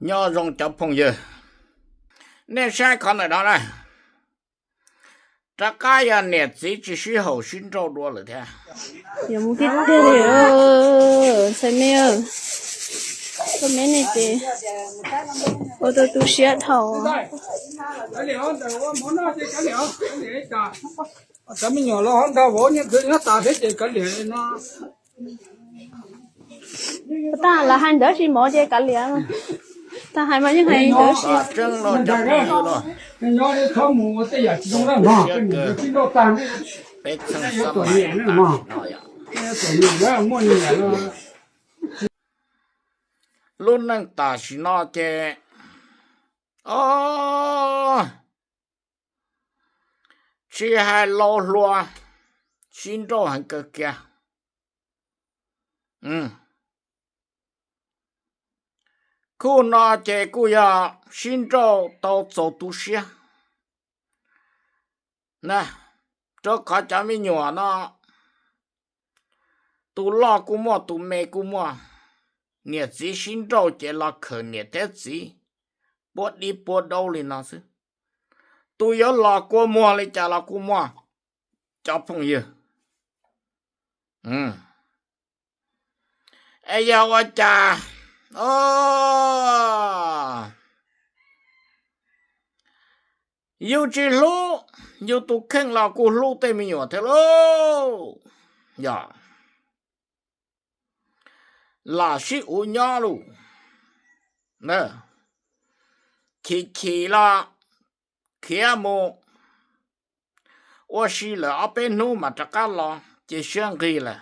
Nyob zoo cov phooj ywg, nej saib qhov ntawm no na, rov qab yog niam txiv tsis sib haum sib nrauj dua lawm thiab. Ntxhais me, koj me ne ces ua tau tu siab dhau. Cov me nyuam los ho nrog vauv nyob twv nyob tas thiab ces kav liam no. Tag lawv hais ntawd tsis mov ces kav liam. Tag hais mas yeej hais ntawd tsis. Nyob txhob mus ua tej yam tsis zoo na, peb txheej xab mais no. Lub neej tam sim no ces, o, tsis hais laus hluas, sib nrauj heev kawg kiag. Kuj no ces kuj yog sib nrauj tau txaus tu siab na, rau qhov cov me nyuam no tus loj kuj muaj tus me kuj muaj, niam txiv sib nrauj ces los khawm niam thiab txiv puab dib puab daub li no xwb. Tus yuav los kua muag li cas los kuj muaj, cov phooj ywg. Es yog ua cas yus tsis hlub yus tus kheej los kuj hlub tej me nyuam thiab lauj. Yog lam sib uv nyob lauj. Chim chim los khiav mus ua si lawm ob peb hnub mas rov qab los ces siab nqig lawm.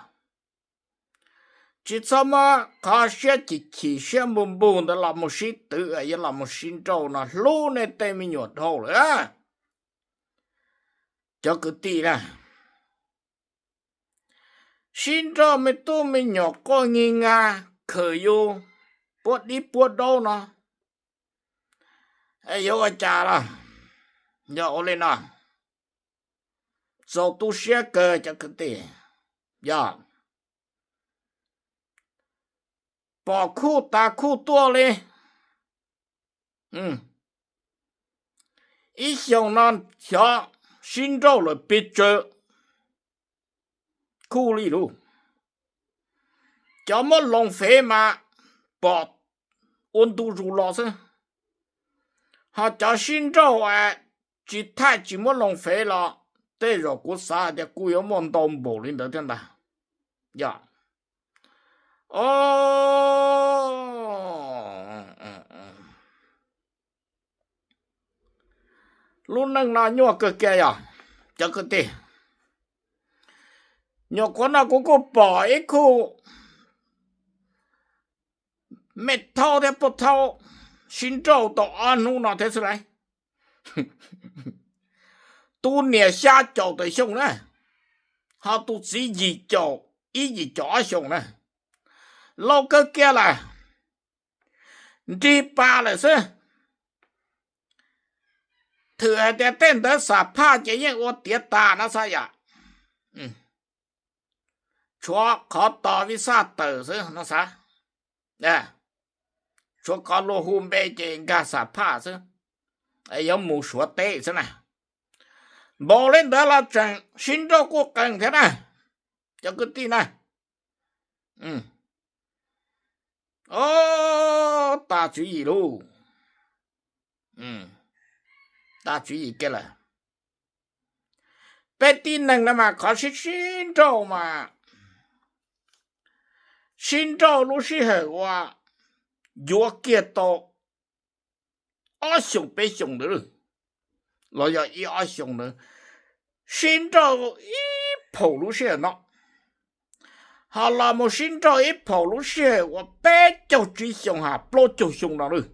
Tsis txhob muab qhov siab chim chim siab npug npug ntawd los mus sib twv, yuav los mus sib nrauj no hlub nej tej me nyuam dhau lawm. Cov kwv tij na, sib nrauj me tub me nyuam quaj ngi nga khawm yus puab dib puab daub no, yuav ua cas los? Yog ua li no, txaus tu siab kawg cov kwv tij. Yog pom khuj tas khuj tuaj li. Ib xyoos no xyov sib nrauj lawm pes tsawg khuj li lauj. Cov muab loos fev mas pom ua ntu zus los xwb, ho cov sib nrauj tsis thaij tsis muab loos fev los tej zaum kuv xav hais tias kuj yuav muaj ntau npaum li ntawd thiab ntag. Yog lub neej no nyuaj kawg kiag yog cov kwv tij. Nyuam qhuav no kuv kuj pom ib khub me thaub thiab poj thaub sib nrauj tau ob hnub no thiab xwb lauj. Tus niam xya caum tawm xyoo na, ho tus txiv yim caum, ib yim caum ob xyoos na. Laus kawg kiag lawm, nrig pas lawm xwb. Thwm hais tias tej ntawd xam phaj ces yeej ua tiav tas no xav yom. Tshuav qhov tos vij xaj tawm xwb no xav. Tshuav qhov luag hu npe ces nkag xam phaj xwb, yuav mus Suav teb xwb na. Npaum li ntawd los tseem sib nrauj quj qees thiab na, cov kwv tij na. Ob, tas tswv yim lauj. Tas tswv yim kiag lawm. Peb tib neeg no mas qhov sib sib nrauj mas sib nrauj lub sij hawm uas yuav kiag tau ob xyoos peb xyoos ntawd, los yog ib ob xyoos ntawd, sib nrauj ib phaum lub sij hawm no, ho los mus sib nrauj ib phaum lub sij hawm uas peb caug tsib xyoos ha plaub caug xyoo no lawm.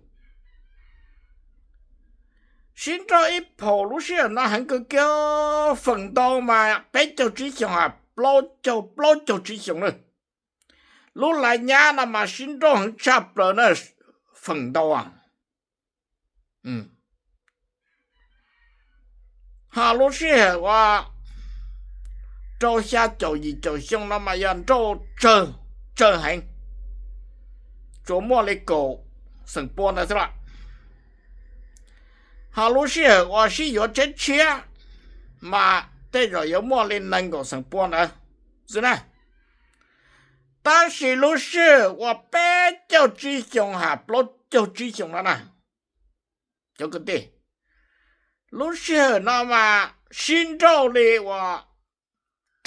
Sib nrauj ib phaum lub sij hawm no heev kawg kiag, feem ntau mas peb caug tsib xyoos ha plaub caug, plaub caug tsib xyoos lawm. Lub lav nyab no mas sib nrauj heev tshaj plaws na, feem ntau. Ho lub sij hawm uas rau xya caum yim caum xyoo no mas yog nrauj tsawg, tsawg heev, tsuas muaj li kaum xeem pua ntawd xwb los. Ho lub sij hawm uas sib yuav tshiab tshiab mas tej zaum yuav muaj li nees nkaum xeem pua ntawd xwb na. Tab sis lub sij hawm uas peb caug tsib xyoo hais plaub caug tsib xyoo no na, cov kwv tij, lub sij hawm no mas sib nrauj li uas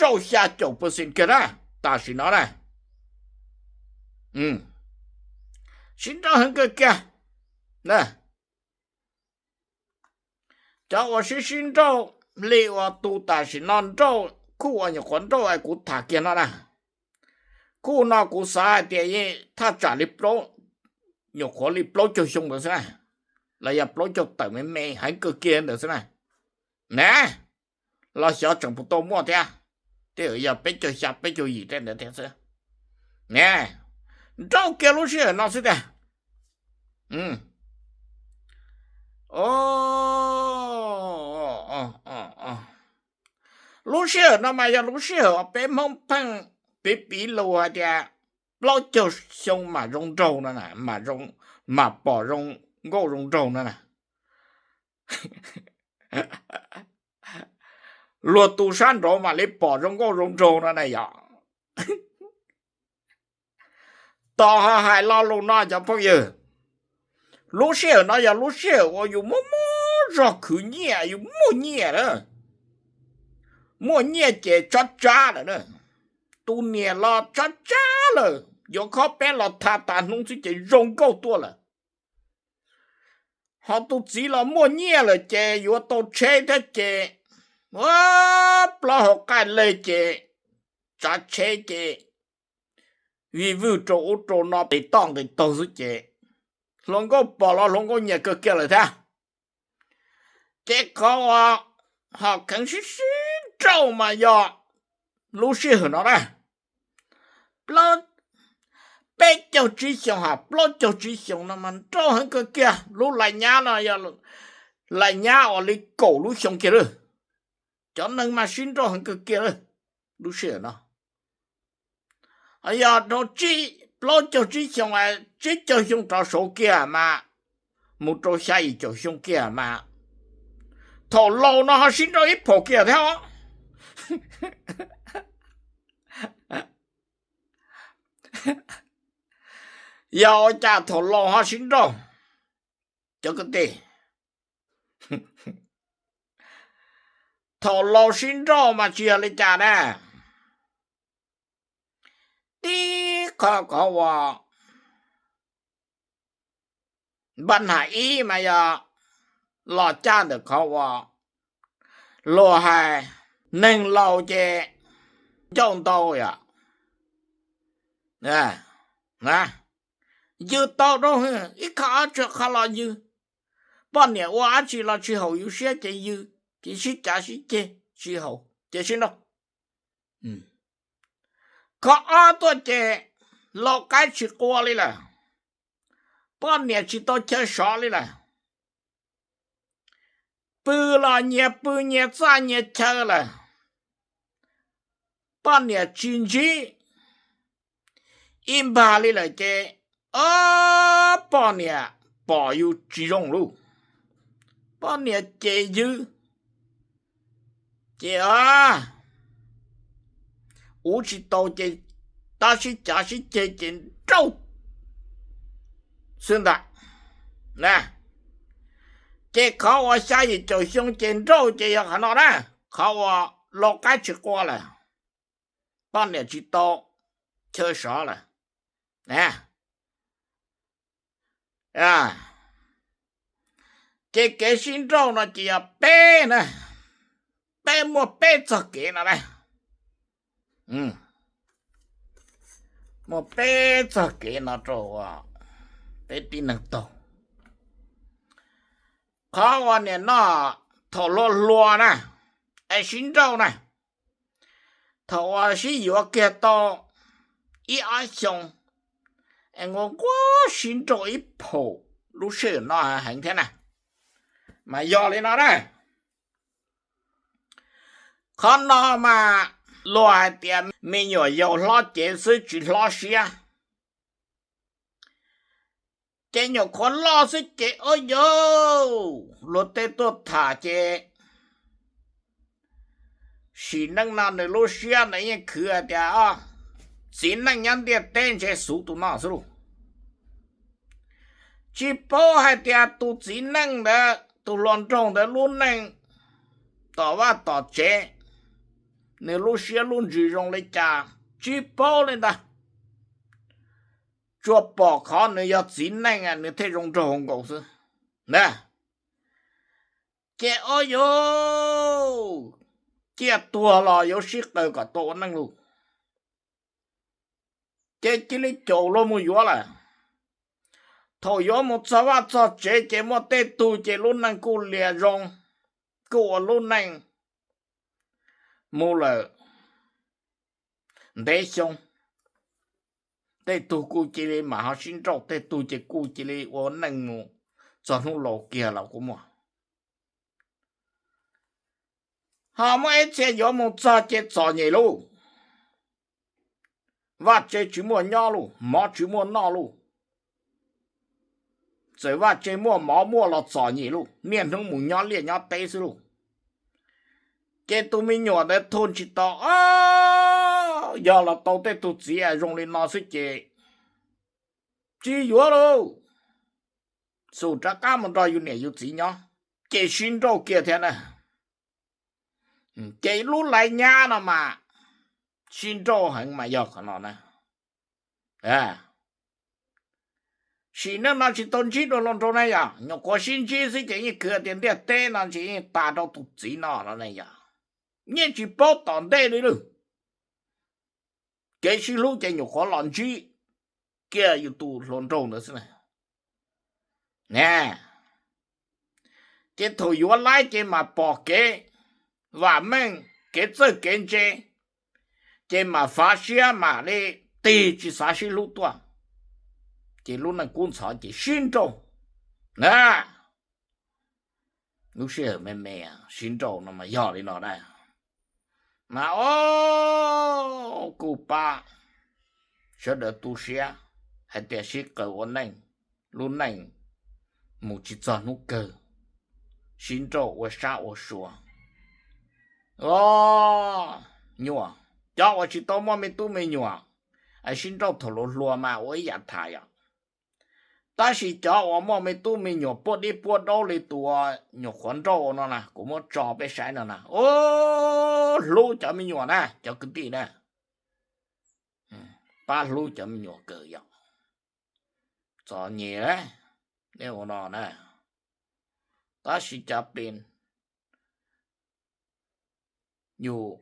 rau xya caum percent kiag na, tam sim no na. Sib nrauj heev kawg kiag. Cov uas sib sib nrauj li uas tus tam sim no nrauj, kuj uas nyuam qhuav nrauj es kuv tham kiag no na, kuj no kuv xav hais tias thaj tsam li plaub, nyuam qhuav li plaub caug xyoo ntawd xwb na, los yog plaub caug tawm me me heev kawg kiag ntawd xwb na. Na, los xyov tseem puas tau muaj thiab, tej zaum yog peb caug xya peb caug yim tej ntawd thiab xwb. Na, nrauj kiag lub sij hawm no xwb tiag. Lub sij hawm no mas yog lub sij hawm peb Hmoob pheej piv piv lus hais tias plaub caug xyoo mam zoo nraug no, mam pom zoo nkauj zoo nraug no na. Luag tus sab nraud mam li pom zoo nkauj zoo nraug no na yom. Tos ho hais lo lus no cov phooj ywg, lub sij hawm no yog lub sij hawm uas yus muaj muaj zog khwv nyiaj, yus muaj nyiaj lawm, muaj nyiaj ces tsab tsab lawm na. Tus niam los tsab tsab lawm, yuav khob peb los tha tas hnub xwb ces zoo nkauj tuaj lawm. Ho tus txiv los muaj nyiaj lawm ces yuav tau tsheb thiab ces plaub hau qaij leg ces tsav tsheb ces vij vwj rau ub rau no nqis toj nqis taug xwb ces hluas nkauj pom los hluas nkauj nyiam kawg kiag lawm thiab. Ces qhov uas ho kheev sib sib nrauj mas yog lub sij hawm no na, peb caug tsib xyoos hos plaub caug tsib xyoos no mas nrauj heev kawg kiag. Lub lais nyab no yog lais nyab uas li kaum lub xyoo kiag lawm. Cov neeg mas sib nrauj heev kawg kiag lawm lub sij hawm no. Yog rau plaub caug tsib xyoos, tsib caug xyoo rov saud kiag mas, mus rau xya yim caum xyoo kiag mas, thaum laus no ho sib nrauj ib phaum kiag thiab os. Yog ua cas thaum laus ho sib nrauj? Cov kwv tij, thaum laus sib nrauj mas tsis yog li cas na. Tib qho qhov uas npaj ham ib mas yog los caj ntawm qhov uas luag hais neeg laus ces ncauj ntau yom. Yws tau rau ib qho ob tsag qho los yws. Poj niam ua dab tsi los tsis haum yus siab ces yws, ces sib cav sib ceg tsis haum ces sib nrauj. Qhov ob tuaj ces lau qaib tsis qua li lawm, poj niam tsis tau chaw sov li lawm. Pw los nyias pw nyias txaj nyias chaw lawm, poj niam tsis ntsib ib npag li lawm ces, o, poj niam pom yus tsis zoo lauj, poj niam ces yws, ces ua tsis tau ces tab sib cav sib ceg ces nrauj xwb ntag. Ces qhov uas xya yim caum xyoo ces nrauj ces yog qhov no na, qhov uas lau qaib tsis qua lawm, poj niam tsis tau chaw sov lawm. Ces kev sib nrauj no ces yog peb na, peb muaj peb txog kev no na. Muaj peb txog kev no rau peb tib neeg taug. Qhov uas niam no thaum hluas hluas na, es sib nrauj na, thaum uas sib yuav kiag tau ib ob xyoo, es nquag nquag sib nrauj ib phaum lub sij hawm no heev thiab na, mas yog li no na. Qhov no mas luag hais tias me nyuam yaus hlob cev xwb tsis hlob siab. Ces nyuam qhuav loj xwb ces ua yuj, luag tej tuaj tham ces sim neej no nws lub siab nws yeej khwv hais tias txiv neej nyob ntiaj teb ntshe xuv tus no xwb lauj. Tsis paub hais tias tus txiv neej ntawd tus hluas nraug ntawd lub neej tom vaj tom tsev, nws lub siab lub ntsws zoo li cas tsis paub li ntag. Tsuas pom qhov nws yog txiv neej nws thiaj zoo nraug nkaus xwb na. Ces ua yuj, ciaj tuag los yuav sib qawm kom tau ua neej lauj. Ces cia li caum luag mus yuav lawm. Thaum yuav mus txog vaj txog tsev ces muaj tej tug ces lub neej kuj liam zoo, kuj ua lub neej mus lawm ntev xyoo. Tej tug kuj cia li mam ho sib nrauj, tej tug ces kuj cia li ua neej mus txog hnub laus kiag los kuj muaj. Ho muaj ib txhia yuav mus txog ces txom nyem lauj, vaj tse tsis muaj nyob lauj, mov tsis muaj noj lauj. Txawm vaj tse muaj mov muaj los txom nyem lauj, niaj hnub mus nyob liaj nyob teb xwb lauj. Ces tus me nyuam ntawd thug tsis tau, yog los tau tej tug txiv zoo li no xwb ces tsis yuav lauj, xum rov qab mus nrog yus niam yus txiv nyob, ces sib nrauj kiag thiab na. Ces lub laiv nyab no mas sib nrauj heev mas yog qhov no na. Sim neej no tsis tau ntsib dua hluas nraug na yom, nyuam qhuav sib ntsib xwb ces yeej khwv tias ntiaj teb no ntshe yeej tas rau tus txiv no no na yom. Yeej tsis paub tom ntej li lawm. Kev sib hlub ces nyuam qhuav los ntsib kiag yus tus hluas nraug ntawd xwb na. Ces thaum yuav laib ces mas pom kev vam meej kev txawj kev ntse, ces mas fav siab mam li tig tsis xav sib hlub tuaj. Ces lub neej kub ntxhov ces sib nrauj na. Lub sij hawm me me sib nrauj no mas yog li no na. Mas o, kuj pab sawv daws tu siab hais tias sib qawm ua neej, lub neej mus tsis txog hnub kawg, sib nrauj ua sab ua sua. O, nyuam, cov uas tsis tau muaj me tub me nyuam, sib nrauj thaum hluas hluas mas ua ib yam tham yom. Tab sis cov uas muaj me tub me nyuam puab dib puab daub li tus uas nyuam qhuav nrauj no na, kuv muab tso peb saib no na, hlub cov me nyuam na cov kwv tij na, pab hlub cov me nyuam kawg yom. Txom nyem lawm, nej ua no na, tab sis cov pes yus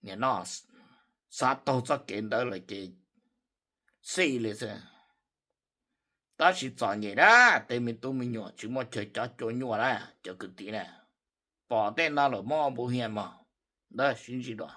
nim no xav taug txoj kev ntawd lawm ces xij li xwb. Tab sis txom nyem na, tej me tub me nyuam tsis muaj chaw coj cua nyuaj na cov kwv tij na. Pom tej no lawm muab npu hias mog, ntawd sib ntsib dua.